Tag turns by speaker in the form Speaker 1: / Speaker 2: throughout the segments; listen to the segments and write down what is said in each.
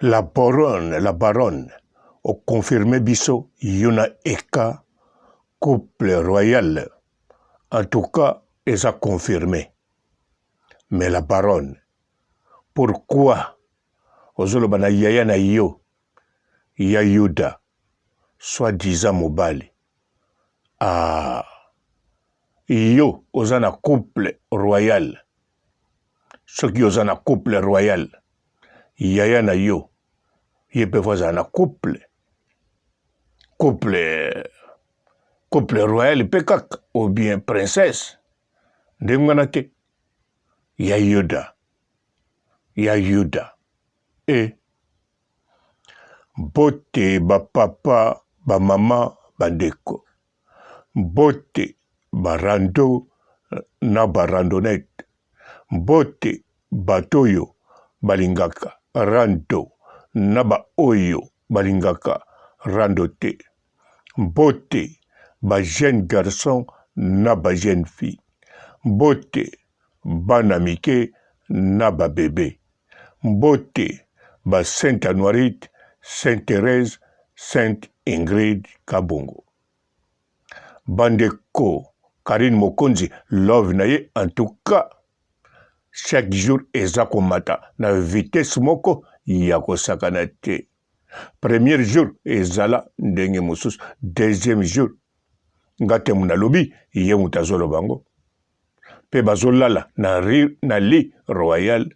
Speaker 1: La baronne, la baronne, o confirme biso yo na Eka couple royal. En tout cas, eza confirme. Mais la baronne, pourquoi ozoloba na yaya na yo ya Yuda soit disant mobali? Ah, yo oza na couple royal. Soki oza na couple royal, yaya na yo ye mpe fo azala na couple couple couple royal mpe kaka ou bien princesse ndenge wana te ya yuda ya yuda e mbote bapapa bamama bandeko Mbote ba rando na ba randonnette. Mbote bato oyo balingaka rando na ba oyo balingaka rando te. Mbote ba jeunes garçons na ba jeunes filles. Mbote bana mike na ba bebes. Mbote ba Sainte Anuarite, Sainte Therèse, Sainte Ingrid Kabongo. Bandeko Carine Mokonzi love na ye en tout cas chaque jour eza komata na vitesse moko ya kosakana te. Premier jour ezala ndenge mosusu, deuxième jour nga te nalobi ye moto azoloba yango mpe bazolala na, na lit royal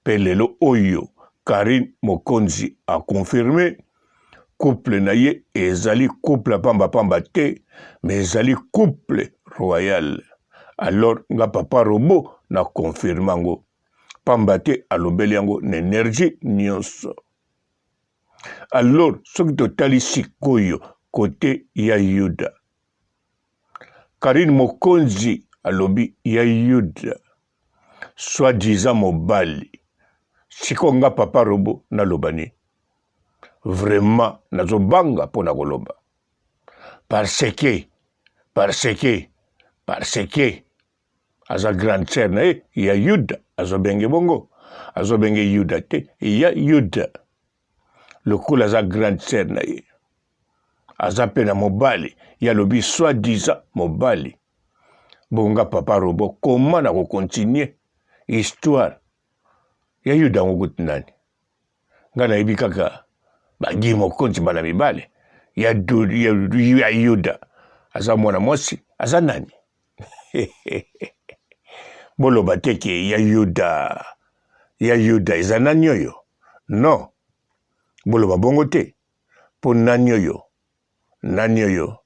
Speaker 1: mpe lelo oyo Carine Mokonzi a confirme couple na ye ezali couple ya pamba pamba te mais ezali couple royal. Alors nga papa robot na confirme yango pamba te alobeli yango na energie nyonso. Alors soki totali sikoyo kote ya Yuda, Carine Mokonzi alobi ya Yuda soit disant mobali sikoyo nga papa robo naloba nini vraiment nazobanga mpo na koloba parce que parce que parce que aza grande sœur na ye ya yuda azobenge bongo azobenge yuda te ya yuda lokola aza grande sœur na ye aza mpe na mobali ye alobi soit disant mobali bonga papa robo koma na kokontinue histoire ya yuda yango kutu nani ngai nayebi kaka bagi mokonzi bana mibale ya, ya, ya yuda aza mwana mwasi aza nani boloba te ke ya yuda ya yuda eza nani oyo non boloba bongo te mpo nani oyo nani oyo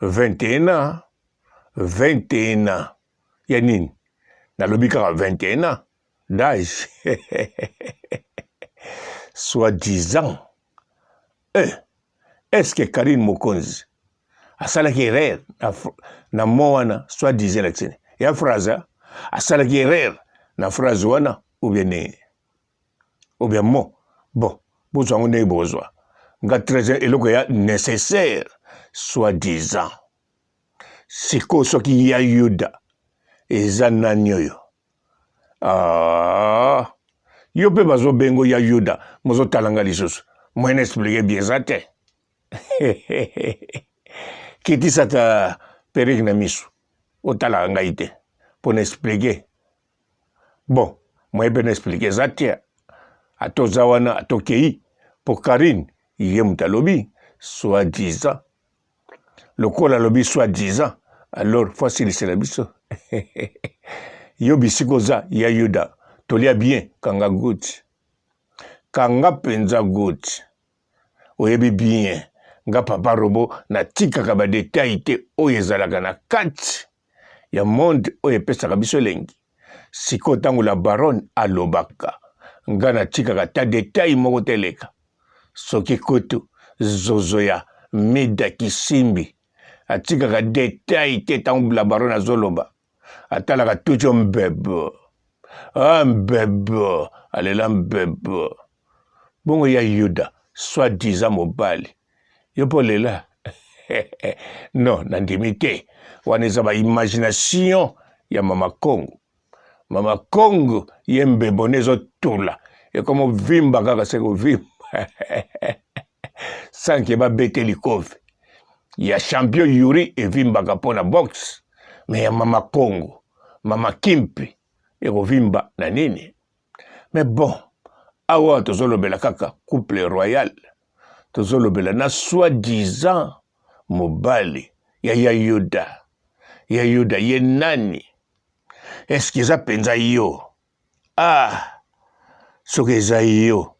Speaker 1: 21 ans 21 ans ya nini nalobi kaka 21 ans d'âge soit disant eh, est ce que Karine Mokonzi asalaki erreur na, na mot wana soit disant elakisi nini ya phrase asalaki erreur na phrase wana ou bien nini ou bien mot bon bozwa yango ndenge bozwa nga très eloko ya nécessaire soit disant sikoyo soki ya yuda eza nani oyo ah, yo mpe bazobengo ya yuda mozotala nga lisusu moyen explike bien eza te kitisaka perike na miso otalaka ngai te mpo na explike bon moyen mpe na explike eza te ata oza wana ata okei mpo karine ye moto alobi soit disant lokola alobi soit disant alors fo asilisela biso yo bisika oza ya yuda tolia bien kanga goutte kanga mpenza goutte oyebi bien nga papa robo natikaka badetail te oyo ezalaka na kati ya monde oyo epesaka biso elengi sikoyo ntango la baronne alobaka nga natikaka ata detail moko te eleka soki kutu zozo ya mida kisimbi atikaka detail te ntango la baronne azoloba atalaka tuco mbebo ah mbebo alela mbebo bongo ya yuda soit disant mobali yo mpo lela non nandimi te wana eza baimagination ya mama kongo mama kongo ye mbebo nde ezotula ekoma ovimba kaka se kovimba. Sans que babete likofi ya champion Yuri evimbaka mpo na boxe, me ya mama Kongo, mama Kimpi ekovimba na nini? Mais bon, awa tozolobela kaka couple royal, tozolobela na soi-disant mobali ya ya Yuda. Ya Yuda ye nani? Eske eza mpenza yo? Ah, soki eza yo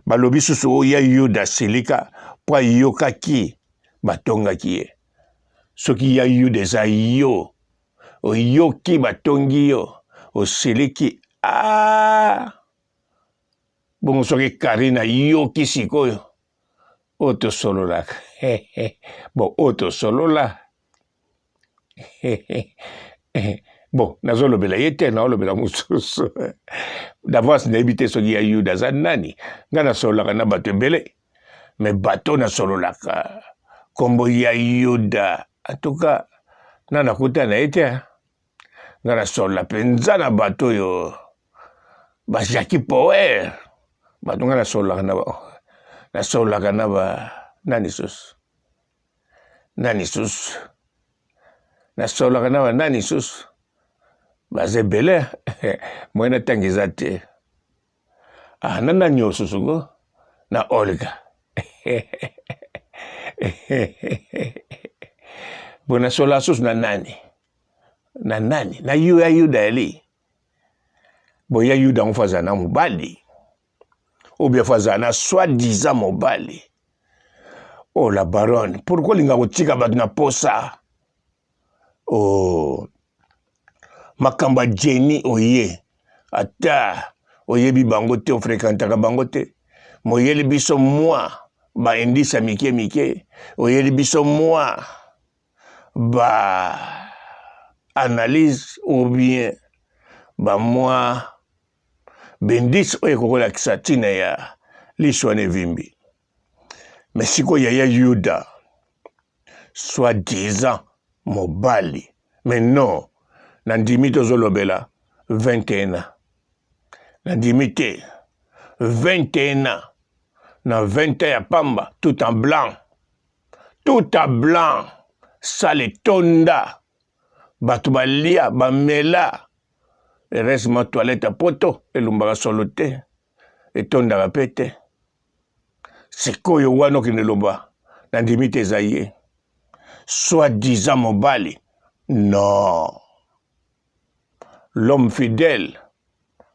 Speaker 1: balobi susu oyo ya Yuda silika mpo ayokaki batongaki ye. Soki ya Yuda eza yo, oyoki batongi yo, osiliki. Ah, bongo soki Karine ayoki sikoyo oyo tosololaka bon, oyo tosolola bon, nazolobela ye te, naolobela mosusu d'avance. Nayebi te soki ya Yuda aza nani. Ngai nasololaka na bato ebele, me bato nasololaka nkombo ya Yuda atuka na nakuta na ye te. Ngai nasolola mpenza na bato oyo ba Jackie Power, bato ngai nasololaka na nasololaka na ba nani susu, nani susu, nasololaka na ba nani susu, baza ebele, moye natanga eza te. Ah, na nani oyo susu ko na Olga bo nasolola susu na nani, na nani, na yo ya Yuda eli boya Yuda yango fo azala na mobali ou bien fo azala na soi-disant mobali. Oh la baronne, pourquoi olinga kotika bato na posa? Oh, makambo ya Jenny oye, ata oyebi bango te, ofrekantaka bango te, moyeli biso mwa ba indice ya mike mike, oyeli biso mwa ba analyse ou bien ba mwa bendisi oyo ekokolakisa ntina ya liso wana evimbi. Me sikoyo yaya Yuda soit disant mobali, mais non, nandimi tozolobela 21 ans, nandimi te 21 ans na 20 ans ya pamba, tout en blanc, tout en blanc, sale etonda, bato balia bamela. Heureusement toilette ya poto elumbaka solo te, etondaka mpe te. Sikoyo wana okende loba nandimi te eza ye soit disant mobali. Non, l'homme fidèle,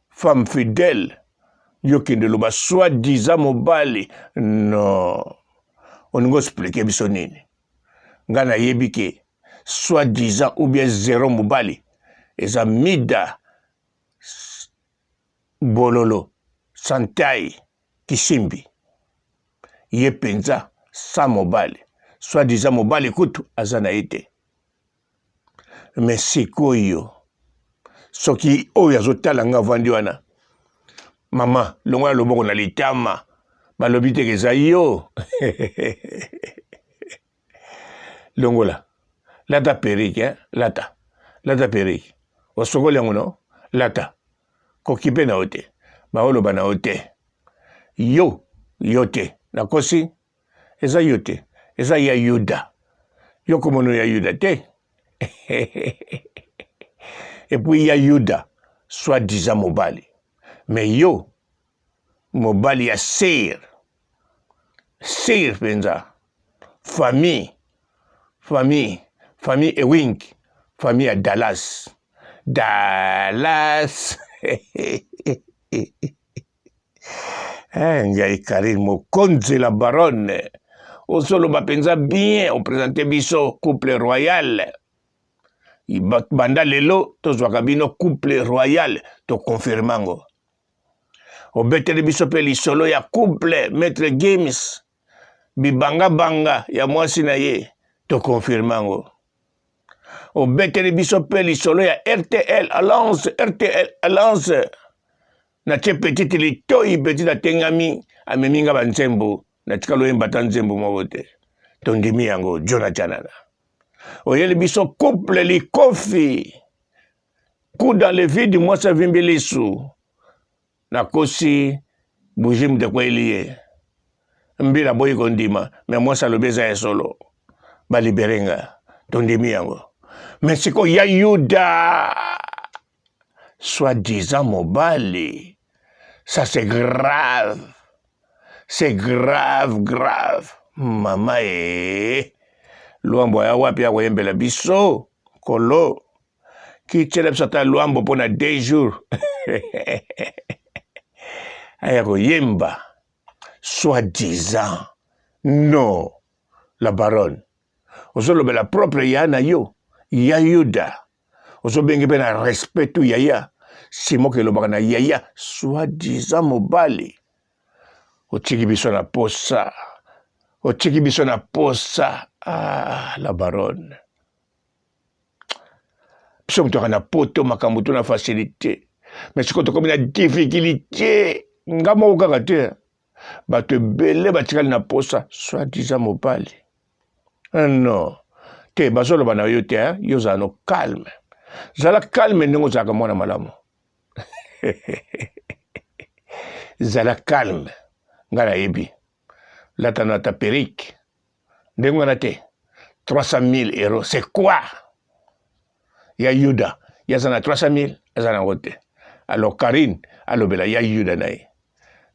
Speaker 1: femme fidèle, yo kende loba soit disant mobali. Non, olingi oexplike biso nini? Ngai nayebi ke soit disant ou bien zero mobali eza mida bololo santai kisimbi, ye mpenza sa mobali, soit disant mobali kutu aza na ye te. Me sikoyo soki oyo azotala nga avandi wana, mama longola loboko na litama, balobi teke eza yo. Longola, lata perike, eh? Lata, lata perike, osokoli yango no, lata, kokipe na yo te, baoloba na yo te, yo yo te, nakosi, eza yo te, eza ya Yuda. Yo komono ya Yuda te. Epuis ya Yuda soit disant mobali, mais yo mobali ya sir sir mpenza, famille famille famille Ewing, famille ya Dallas Dallas. Eh, ngai Karine Mokonzi la baronne, ozoloba mpenza bien, opresente biso couple royal. Banda lelo tozwaka bino couple royal, tokonfirme yango. Obeteli biso mpe lisolo ya couple Maître Gims, bibangabanga ya mwasi na ye, tokonfirme yango. Obeteli biso mpe lisolo ya RTL Alliance, RTL Alliance, natie petite litoi, petite atengami, amemi nga banzembo, natikala oyemba ata nzembo moko te, tondimi yango. Jona Janana, oyeli biso couple likofi, coup dans le vide, mwasi avimbi lisu. Nakosi bougie moto ekweyeli ye. Mbila aboyi kondima mais mwasi alobi eza ya solo. Ba libere nga. Tondimi yango. Mais sikoyo ya Yuda soit disant mobali ça c'est grave. C'est grave grave. Mama ee. Luambo aya wapi akoyembela biso kolo kityela biso ata luambo mpo na deux jours aya koyemba soit disant non la baronne ozolobela propre ya na yo ya yuda ozobenge mpe na respect tu yaya simoka elobaka na yaya soit disant mobali otiki biso na posa otiki biso na posa ah, la baronne biso moto aka na poto makambo to na facilité mais sikoyo tokomi na difficulté nga moko kaka te bato ebele batikali na posa soit disant mobali eh, non te bazoloba na yo te yo ozala no calme zala calme ndenge ozalaka mwana malamu zala calme ngai nayebi lata na ata perike ndenge wana te 300 000 euros c'est quoi ya yuda ye aza na 300 000 aza nango te alors karine alobela ya yuda na ye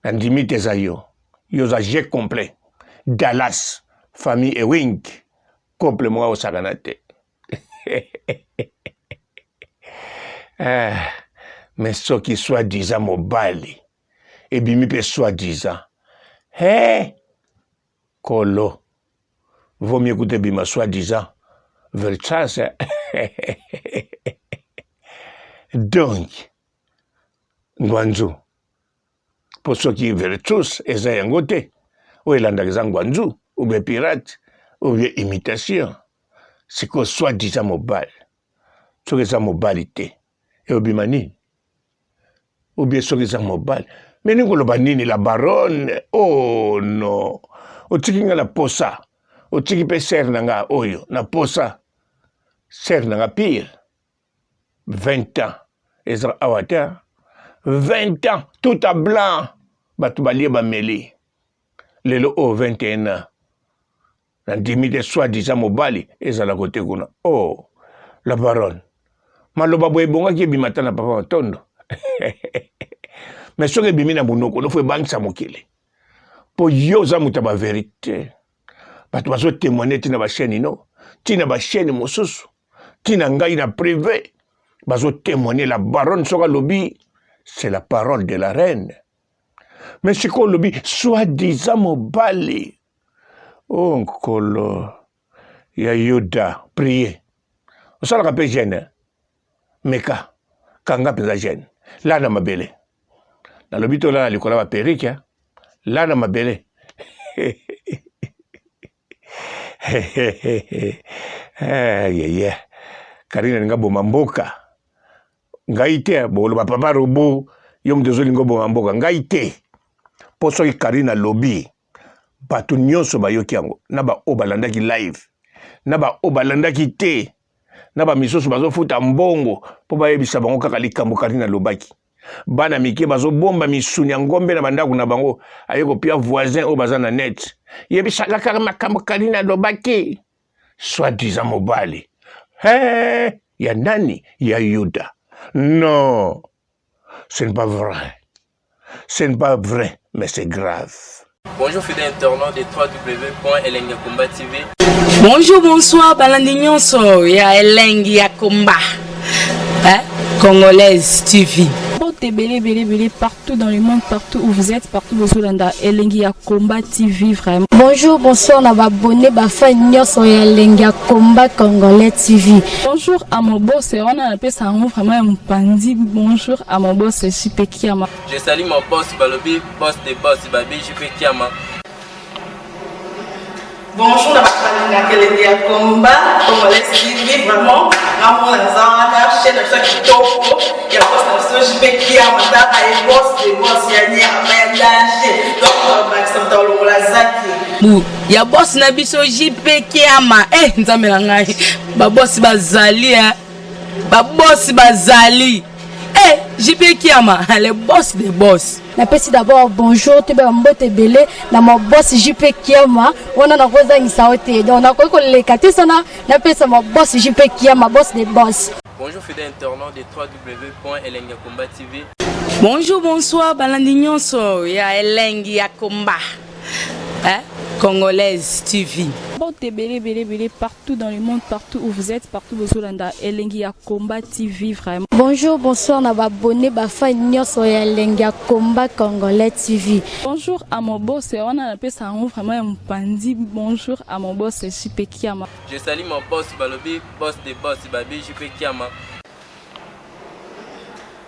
Speaker 1: nandimi te eza yo yo oza jeu complet dallas famille ewing couple moko akosakana te eh, mais soki soit disant mobali ebimi mpe soit disant he Kolo vaut mieux kutu ebima soit disant Versace donc Ngwanzu mpo soki Vertus eza yango te oyo elandaka eza Ngwanzu ou bien pirate ou bien imitation sikoyo soit disant mobali soki eza mobali te eobima nini ou bien soki eza mobali me ningi koloba nini la baronne oh no otiki nga na posa otiki mpe sere na nga oyo na posa sere na nga pire 20 ans eza awa te 20 ans tout à blanc bato balie bameli lelo oyo 21 ans nandimi te soit disant mobali ezala kote kuna oh la baronne maloba boye ebongaki ebima ata na papa matondo mais soki ebimi na monoko nofo ebangisa mokili mpo yo oza moto ya baverite bato bazotemoigne ntina bachaine ino ntina bachaine mosusu ntina ngai na prive bazotemoigne la baronne soki alobi c'est la parole de la reine mais sikoyo olobi soit disant mobali o oh, nkolo ya yuda prie osalaka mpe gene meka kanga mpenza gene lana mabele nalobi te olala likolo ya baperike lana mabele yeye karine alinga boma mboka ngai te boloba papa robo yo moto ozolinga oboma mboka ngai te mpo soki karine alobi bato nyonso bayoki yango na baoyo balandaki live na baoyo balandaki te na bamisusu bazofuta mbongo mpo bayebisa bango kaka likambo karine alobaki bana mike bazobomba misuni ya ngombe na bandako na bango aye kopia voisin oyo baza na net yebisaka kaka makambo karine alobaki soit disant mobali he ya nani ya yuda non ce n'est pas vrai ce n'est pas vrai mais c'est grave
Speaker 2: Bonjour fidèles internautes de www.elengiyakomba TV.
Speaker 3: Bonjour, bonsoir, balandi nyonso ya Elengi ya Komba. Hein? Congolaise TV.
Speaker 4: Mbote ebele ebele ebele partout dans le monde, partout où vous êtes, partout bozolanda Elengi ya Combat TV vraiment.
Speaker 5: Bonjour, bonsoir na ba abonnés ba fans nyonso ya Elengi ya Combat Congolais TV.
Speaker 4: Bonjour à mon boss, wana napesa yango vraiment ya mopanzi. Bonjour à mon boss JP Kiama.
Speaker 2: Je salue mon boss balobi boss de boss babi JP Kiama.
Speaker 6: Bonjour na bato balingaka elengi ya combat congolais TV vraiment ngamona naza wana chaîne na biso ya kitoko ya boss na biso JP Kiama tala ye boss de boss ya nyama ya danger donc bakisa moto alongola zaki
Speaker 3: bu ya boss na biso JP Kiama eh nzambe na ngai ba boss bazali eh ba boss bazali eh. JP Kiama, le boss des boss.
Speaker 5: Napesi d'abord bonjour, toyeba mbote ebele na ma boss JP Kiama. Wana nakozangisa yo te, donc nakoki koleka te sana napesa ma boss JP Kiama, boss des boss.
Speaker 2: Bonjour fidèles internautes de www.elengakomba TV.
Speaker 3: Bonjour, bonsoir, balandi nyonso ya Elengi ya Komba, hein? Congolaise TV.
Speaker 4: Mbote ebele ebele ebele partout dans le monde, partout où vous êtes, partout bozolanda Elengi ya Combat TV vraiment.
Speaker 5: Bonjour, bonsoir na ba abonné, ba fan nyonso ya Elengi ya Combat Congolais TV.
Speaker 4: Bonjour à mon boss, wana napesa yango vraiment ya mopanzi. Bonjour à mon boss JP Kiama.
Speaker 2: Je salue mon boss balobi, boss des boss, babi JP Kiama.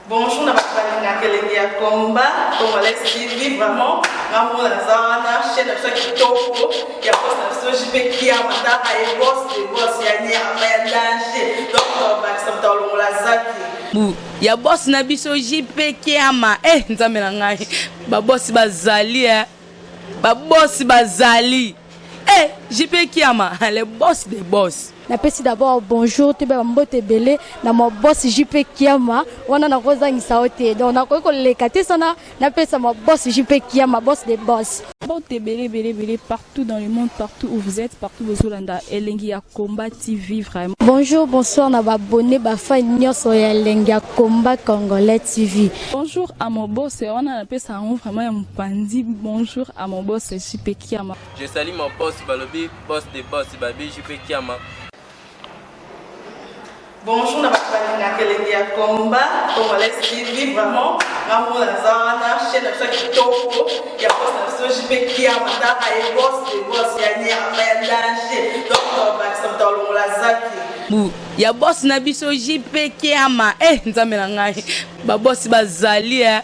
Speaker 6: Bonjour na bato balingaka Elengi ya Combat Congolais TV. Vraiment, ngamona naza wana, chaîne na biso ya kitoko ya boss na biso JP Kiama. Taka ye, boss de boss ya nyama ya danger, donc tobakisa moto alongola zaki.
Speaker 3: Bu ya boss na biso JP Kiama. Eh, nzambe na ngai, babosi bazali, eh. Babosi bazali. Eh, JP Kiama, le boss des boss.
Speaker 5: Napesi d'abord bonjour, toyeba mbote ebele na ma boss JP Kiama. Wana nakozangisa yo te, donc nakoki koleka te sana napesa ma boss JP Kiama, boss des boss.
Speaker 4: Mbote ebele ebele ebele partout dans le monde, partout où vous êtes, partout bozolanda Elengi ya Combat TV vraiment.
Speaker 5: Bonjour, bonsoir na ba abonné, ba fan nyonso ya Elengi ya Combat Congolais TV.
Speaker 4: Bonjour à mon boss, wana napesa yango vraiment ya mopanzi. Bonjour à mon boss JP Kiama.
Speaker 2: Je salue mon boss balobi, boss des boss, babi JP Kiama.
Speaker 6: Bonjour na bato balingaka Elengi ya Combat Congolais TV. Vraiment, ngamona naza wana, chaîne na biso ya kitoko ya boss na biso JP Kiama. Taka ye, boss de boss ya nyama ya danger, donc tobakisa moto alongola zaki.
Speaker 3: Bu ya boss na biso JP Kiama. Eh, nzambe na ngai, babosi bazali, eh.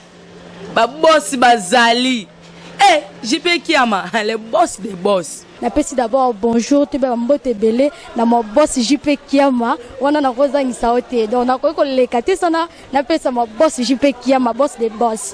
Speaker 3: Babosi bazali. Eh, JP Kiama, le boss des boss.
Speaker 5: Napesi d'abord bonjour, toyeba mbote ebele na ma boss JP Kiama. Wana nakozangisa yo te, donc nakoki koleka te sana napesa ma boss JP Kiama, boss des boss.